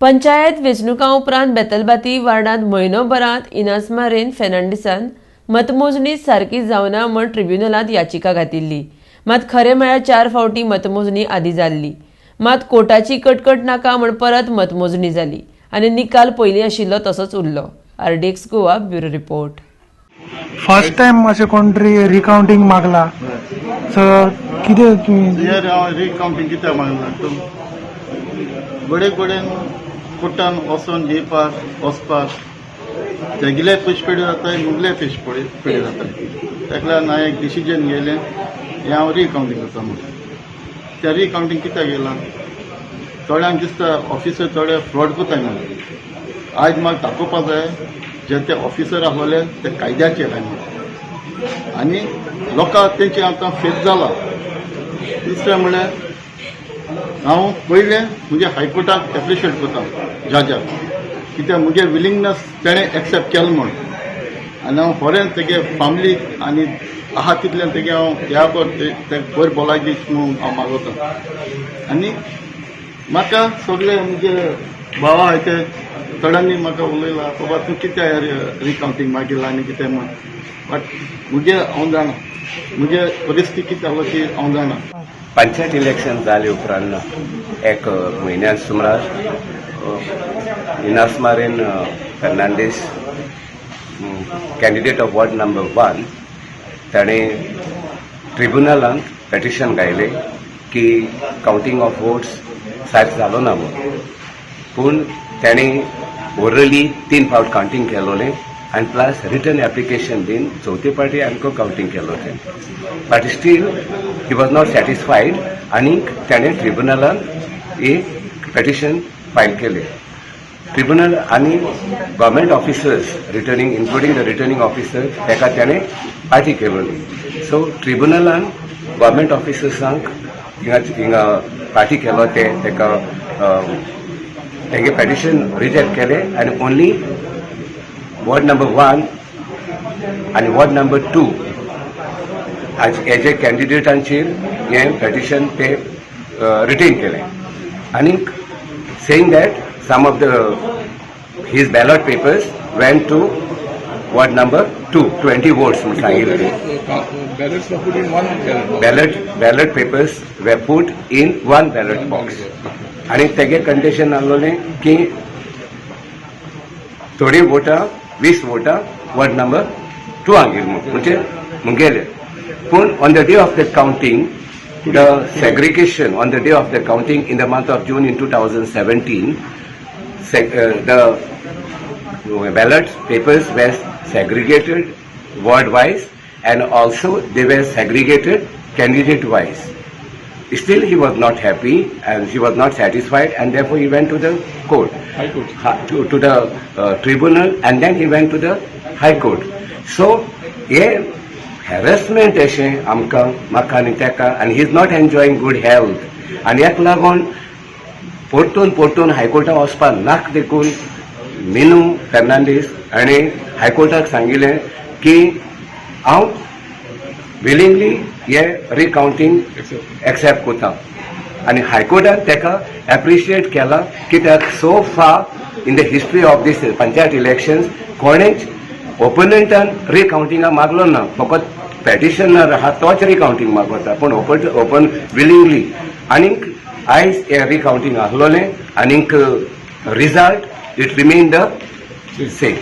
पंचायत वेंचणुकां उपरांत बेतलबाती वार्डांत म्हयनोभरांत इनास मारेन फेर्नांडीसान मतमोजणी सारकी जावना म्हण ट्रिब्युनलांत याचिका घातिल्ली. मात खरें म्हळ्यार चार फावटी मतमोजणी आदी जाल्ली. मात कोर्टाची कटकट नाका म्हण परत मतमोजणी जाली आनी निकाल पयलीं आशिल्लो तसोच उरलो. RDX Goa, bureau report. First time अशें कोण तरी रिकाउंटींग मागला, सो कितें तुमी? हे हांव रिकाउंटींग कित्याक मागला? तूं घडये कडेन कोर्टान वचोन येवपाक वचपाक तेगेले पयशे पेडी जाताय, मुगले पयशे पेडी पेडी जाताय. ताका लागून हांवें एक डिसिजन घेयलें, हें हांव रिकाउंटींग करता म्हणून. त्या रिकाउंटींग कित्याक येयलां, थोड्यांक दिसता ऑफिसर थोडे फ्रॉड करताय म्हणून. आयज म्हाका दाखोवपा जाय, जे ते ऑफिसर आसलेले ते कायद्याचेर आहाय म्हणून आनी लोकांक तेंचे आतां फेथ जाला. दुसरें म्हणल्यार हांव पयलें म्हजे हायकोर्टाक एप्रिशिएट करता, जजाक, कित्याक मुगे विलिंगनेस तेणें एक्सेप्ट केलें म्हूण. आनी हांव खरें तेगे फॅमिलीक आनी आहा तितल्यान तेगे हांव ह्या बर ते बरी भलायकी म्हणून हांव मागोता. आनी म्हाका सगळे म्हजे भावा आहाय ते थोड्यांनी म्हाका उलयला, बाबा तूं कित्याक रिकाउंटींग मागिला आनी कितें म्हूण. बट मुगे हांव जाणा, मुगे परिस्थिती कितें आसलो ती हांव जाणा. पंचायत इलेक्शन जाले उपरांत एक म्हयन्या सुमार Inas मारेन Fernandes, candidate of ward number 1, ताणें ट्रिब्युनलांत पेटिशन घायलें की कावंटींग ऑफ वोट्स सारकें जालो ना म्हूण. पूण ताणें ओरली तीन फावट कावंटींग केलोलें आनी प्लस रिटर्न एप्लिकेशन दिवन चवथे फावटी आमकां कावंटींग केलो तें. But still he was not satisfied आनीक ताणें ट्रिब्युनलान एक पेटिशन फायल केलें. ट्रिब्युनल आनी government officers returning, including the returning officer, ताका ताणें पार्टी केलोली. सो ट्रिब्युनलान गव्हर्मेंट ऑफिसर्सांक हिंगा हिंगा पार्टी केलो ते ताका तेगे पेटिशन रिजेक्ट केलें आनी ओनली वॉर्ड नंबर 1 आनी वॉर्ड नंबर 2 हेजे कॅन्डिडेटांचेर हें पेटिशन ते रिटेन केलें आनीक saying that some of the his ballot papers went to ward number 2, 20 votes म्हूण सांगिल्लें. Ballots were put in one ballot box. Ballot papers were put in one ballot box आनी तेगे condition आहलोलें की थोडी वोटां, 20 वोटां ward number 2 गेली म्हूण, म्हणजे मुगेले. पूण on the day of the counting, the segregation, on the day of the counting in the month of June in 2017, the ballot papers were segregated ward wise and also they were segregated candidate wise. Still he was not happy and he was not satisfied and therefore he went to the court. High Court. To the tribunal and then he went to the High Court. So हे harassment अशें आमकां, म्हाका आनी ताका, आनी he is not enjoying good health आनी हेका लागून परतून परतून हायकोर्टात वचपाक नाक देखून मिनू फेर्नांडीस हाणें हायकोर्टाक सांगिल्लें की हांव विलिंगली हे रिकावंटींग एक्सेप्ट करता. आनी हायकोर्टान ताका एप्रिशिएट केला, कित्याक so far in the history of this panchayat elections कोणेच ओपोनंटान रिकावंटिंगा मागलो ना. फकत पेटिशनर आहा तोच रिकावंटींग मागता, पूण ओपन ओपन विलिंगली. आनीक आयज हें रिकावंटींग आहलोलें आनीक result it remain the same.